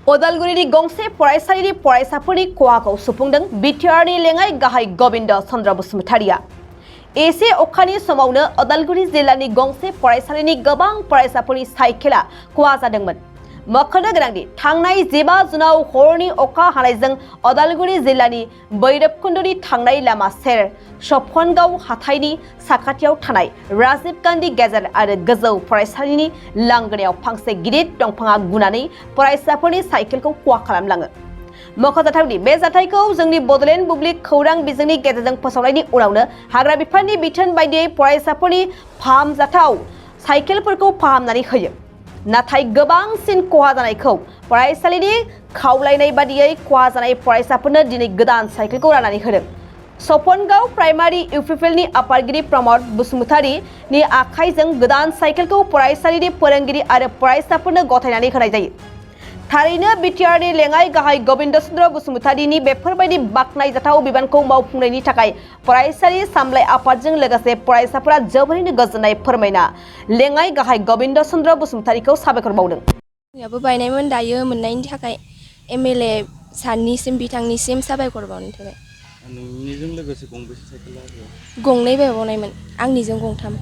उदालगुरिनि गंसे फरायसालिनि फरायसाफोरनि खहाखौ सुफुंदों बिटिआरनि लेङाइ गाहाय गबिन्द चन्द्र बसुमतारिया। एसे अखानि समावनो उदालगुरि जिल्लानि गंसे फरायसालिनि गोबां फरायसाफोरनि साइकेला खहा जादोंमोन। मख'नो गोनांदि थांनाय 15 जुनाव हरनि अखा हानायजों उदालगुरि जिल्लानि भैरबकुन्दनि थांनाय लामा सेर सफनगाव हाथाइनि साखाथियाव थानाय राजीव गान्धी गेजेर आरो गोजौ फरायसालिनि लांगोनायाव फांसे गिदिर दंफाङा गुनानै फरायसाफोरनि साइकेलखौ खहा खालामलाङो। मख'जाथावदि बे जाथायखौ जोंनि बड'लेण्ड बुब्लि खौरां बिजोंनि गेजेरजों फोसावनायनि उनावनो हाग्रा बिफाननि बिथोन बायदियै फरायसाफोरनि फाहामजाथाव साइकेलफोरखौ फाहामनानै होयो। नाथाय गोबांसिन खहा जानायखौ फरायसालिनि खावलायनाय बादियै खहा जानाय फरायसाफोरनो दिनै गोदान साइकेलखौ राननानै होदों। सफनगाव प्राइमारि इउपिपिएलनि आफादगिरि प्रमद बसुमतारिनि आखाइजों गोदान साइकेलखौ फरायसालिनि फोरोंगिरि आरो फरायसाफोरनो गथायनानै होनाय जायो। थारैनो बिटिआरनि लेङाइ गाहाय गबिन्द चन्द्र बसुमतारिनि बेफोरबायदि बाख्नायजाथाव बिबानखौ मावफुंनायनि थाखाय फरायसालि सामलाय आफादजों लोगोसे फरायसाफोरा जोबोरैनो गोजोननाय फोरमायना लेङाइ गाहाय गबिन्द चन्द्र बसुमतारिखौ साबायखर बावदों। जोंनियाबो बायनायमोन, दायो मोननायनि थाखाय एमएलए सारनिसिम बिथांनिसिम साबायखर बावनाय थाबाय। नोंनिजों लोगोसे गंबेसे साइकेल लाबोयो? गंनै बायबावनायमोन, आंनिजों गंथाम।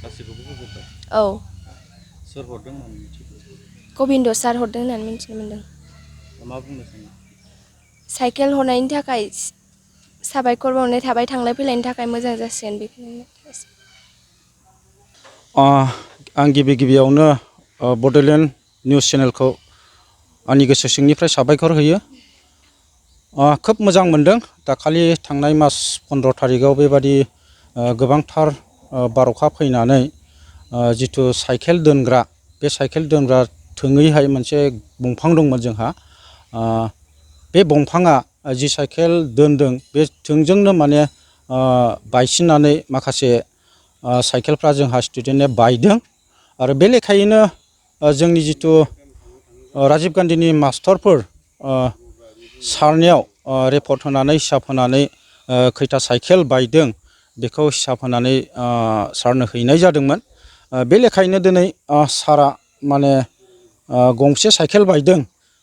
गासैखौबो होजोब्बाय? औ। सोर हरदों होननानै मिथिगौ? गबिन्द सार हरदों होननानै मिथिनो मोनदों। मा बुंनो सानो? साइकेल हरनायनि थाखाय साबायखर बावनाय थाबाय, थांलाय फैलायनि थाखाय मोजां जासिगोन बेखौनो। आं गिबियावनो बड'लेण्ड निउस चेनेलखौ आंनि गोसो सिंनिफ्राय साबायखर होयो। खोब मोजां मोनदों। दाखालि थांनाय मास 15 थारिखआव बेबादि गोबांथार बारअखा फैनानै जिथु साइकेल दोनग्रा, बे साइकेल दोनग्रा थोङैहाय मोनसे दंफां दंमोन जोंहा। बे दंफाङा जि साइकेल दोनदों बे थोंजोंनो माने बायसिननानै माखासे साइकेलफ्रा जोंहा स्टुडेन्टआ बायदों। आरो बे लेखायैनो जोंनि जिथु राजीव गान्धीनि मास्टारफोर सारनियाव रिपर्ट होनानै हिसाब होनानै खैथा साइकेल बायदों बेखौ हिसाब होनानै सारनो हैनाय जादोंमोन। बे लेखायैनो दिनै सारा माने गंसे साइकेल बायदों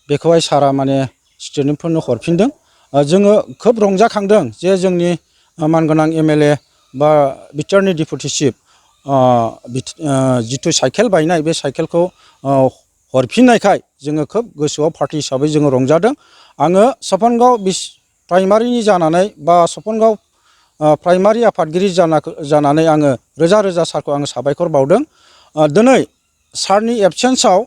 बेखौहाय सारा माने स्टुडेन्टफोरनो हरफिनदों। जोङो खोब रंजाखांदों जे जोंनि मानगोनां एमएलए बा बिटिआरनि डेपुटि चिफ जिथु साइकेल बायनाय बे साइकेलखौ हरफिननायखाय जोङो खोब गोसोआव पार्टी हिसाबै जोङो रंजादों। आङो सफनगाव प्राइमारिनि जानानै बा सफनगाव प्राइमारि आफादगिरि जानानै आङो रोजा रोजा सारखौ आङो साबायखर बावदों। दिनै सारनि एबसेन्सआव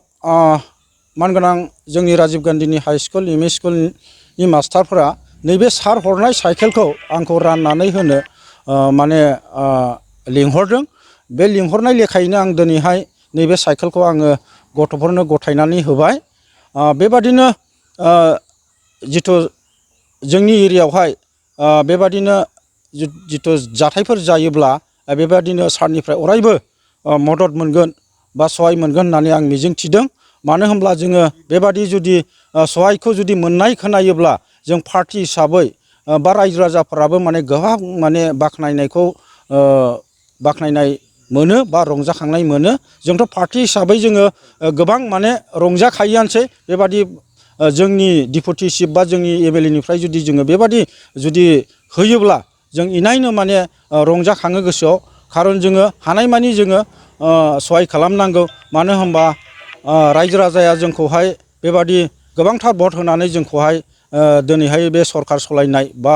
मानगोनां जोंनि राजीव गान्धीनि हाई स्कुल एमइ स्कुलनि मास्टारफोरा नैबे सार हरनाय साइकेलखौ आंखौ राननानै होनो माने लिंहरदों। बे लिंहरनाय लेखायैनो आं दिनैहाय नैबे साइकेलखौ आङो गथ'फोरनो गथायनानै होबाय। बेबादिनो जिथु जोंनि एरियायावहाय बेबादिनो जिथु जाथायफोर जायोब्ला बेबादिनो सारनिफ्राय अरायबो मदद मोनगोन बा सहाय मोनगोन होननानै आं मिजिंथिदों। मानो होनब्ला जोङो बेबादि जुदि सहायखौ जुदि मोननाय खोनायोब्ला जों पार्टी हिसाबै बा रायजो राजाफोराबो माने गोबां माने बाख्नायनाय मोनो बा रंजाखांनाय मोनो। जोंथ' पार्टी हिसाबै जोङो गोबां माने रंजाखायोआनोसै। बेबादि जोंनि डेपुटि चिफ बा जोंनि एमएलएनिफ्राय जुदि जोङो बेबादि जुदि होयोब्ला जों इनायनो माने रंजाखाङो गोसोआव। खारन जोङो हानायमानि जोङो सहाय खालामनांगौ। मानो होनबा रायजो राजाया जोंखौहाय बेबादि गोबांथार भट होनानै जोंखौहाय दिनैहाय बे सरकार सलायनाय बा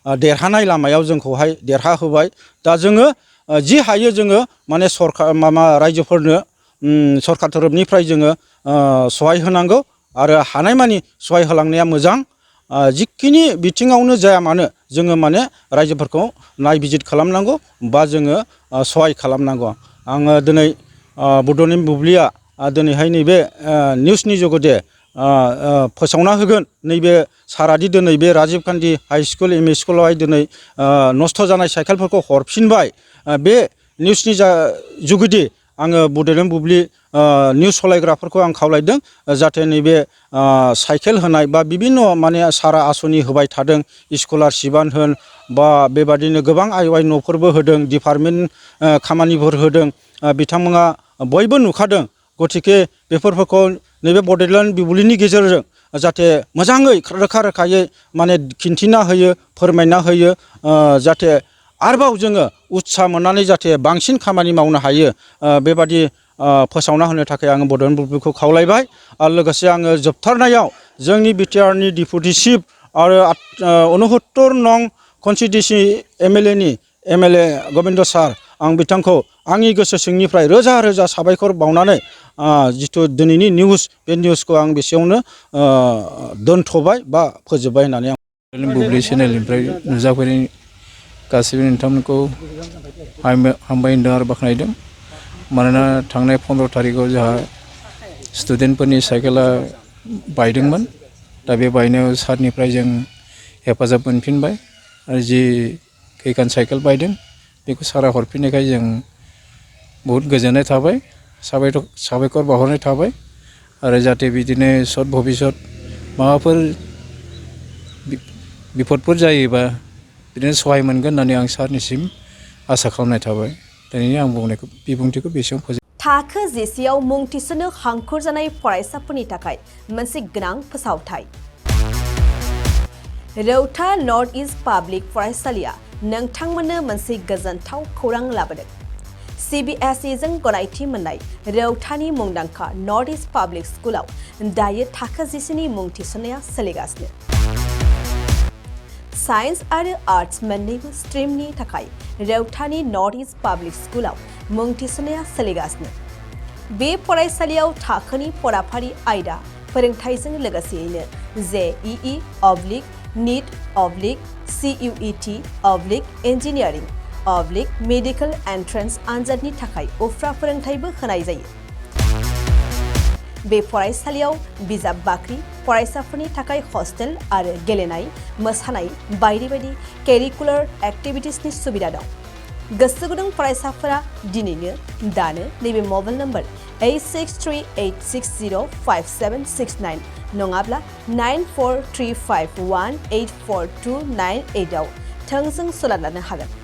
देरहानाय लामायाव जोंखौहाय देरहा होबाय। दा जोङो जि हायो जोङो माने रायजोफोरनो सरकार तरफनिफ्राय जोङो सहाय होनांगौ आरो हानायमानि सहाय होलांनाया मोजां। जिखिनि बिथिङावनो जाया मानो जोङो माने रायजोफोरखौ नायबिजिर खालामनांगौ बा जोङो सहाय खालामनांगौ। आङो दिनै बड'लेण्ड बुब्लिया दिनैहाय नैबे निउसनि जुगेदे फोसावना होगोन। नैबे सारादि दिनै बे Rajiv Gandhi high school ME स्कुलावहाय दिनै नस्थ' जानाय साइकेलफोरखौ हरफिनबाय। बे निउसनि जुगेदि आङो बड'लेण्ड बुब्लि निउस सलायग्राफोरखौ आं खावलायदों जाहाथे नैबे साइकेल होनाय बा बिभिन्न माने सारा आसनि होबाय थादों। स्कलारशिपआनो होन बा बेबादिनो गोबां आइ न'फोरबो होदों, डिपार्टमेन्ट खामानिफोर होदों। बिथांमोना बयबो नुखादों। गतिके बेफोरखौ नैबे बड'लेण्ड बिबुंलेंनि गेजेरजों जाहाथे मोजाङै रोखा रोखायै माने खिन्थिना होयो फोरमायना होयो जाहाथे आरोबाव जोङो उत्साह मोननानै जाहाथे बांसिन खामानि मावनो हायो बेबादि फोसावना होनो थाखाय आङो बड'लेण्ड बुब्लिखौ खावलायबाय आरो लोगोसे आङो जोबथारनायाव जोंनि बिटिआरनि डिपुटि चिफ आरो 69 नं कनस्टिटिउन्सि एमएलए गबिन्द सार आं बिथांखौ आंनि गोसो सिंनिफ्राय रोजा रोजा साबायखर बावनानै जिथु दिनैनि निउस बे निउसखौ आं बेसेयावनो दोनथ'बाय बा फोजोबबाय होननानै आं बड'लेण्ड बुब्लि चेनेलनिफ्राय नुजाफैनाय गासैबो नोंथांमोनखौ हामबाय होनदों आरो बाख्नायदों मानोना थांनाय 15 थारिखआव जोंहा स्टुडेन्टफोरनि साइकेला बायदोंमोन दा बे बायनायाव सारनिफ्राय जों हेफाजाब मोनफिनबाय आरो जि खैखान साइकेल बायदों बेखौ सारा हरफिननायखाय जों बहुद गोजोननाय थाबाय साबायखर बावहरनाय थाबाय आरो जाहाथे बिदिनो सत भबिसत माबाफोर बिपदफोर जायोबा बिदिनो सहाय मोनगोन होननानै आं सारनिसिम आसा खालामनाय थाबाय दिनैनि आं बुंनायखौ बिबुंथिखौ बेसेयावनो फोजोब थाखो जिसेयाव मुं थिसननो हांखुर जानाय फरायसाफोरनि थाखाय मोनसे गोनां फोसावथाय रौता नर्थ इस्ट पाब्लिक फरायसालिया नोंथांमोननो मोनसे गोजोनथाव खौरां लाबोदों CBSE जों गनायथि मोननाय रौतानि मुंदांखा नर्थ इस्ट पाब्लिक स्कुलाव दायो थाखो जिसेनि मुं थिसननाया सोलिगासिनो साइन्स आरो आर्ट्स मोन्नैबो स्ट्रिमनि थाखाय रौतानि नर्थ इस्ट पाब्लिक स्कुलाव मुं थिसननाया सोलिगासिनो बे फरायसालियाव थाखोनि फराफारि आयदा फोरोंथायजों लोगोसेयैनो JEE NEET CUET engineering medical entrance आनजादनि थाखाय उफ्रा फोरोंथायबो होनाय जायो बे फरायसालियाव बिजाब बाख्रि फरायसाफोरनि थाखाय हस्टेल आरो गेलेनाय मोसानाय बायदि बायदि केरिकुलार एक्टिभिटिसनि सुबिदा दं गोसो गुदुं फरायसाफोरा दिनैनो दानो नैबे मबाइल नम्बर 8638605769 नङाब्ला 9435184298 आव थोंजों सोलाद लानो हागोन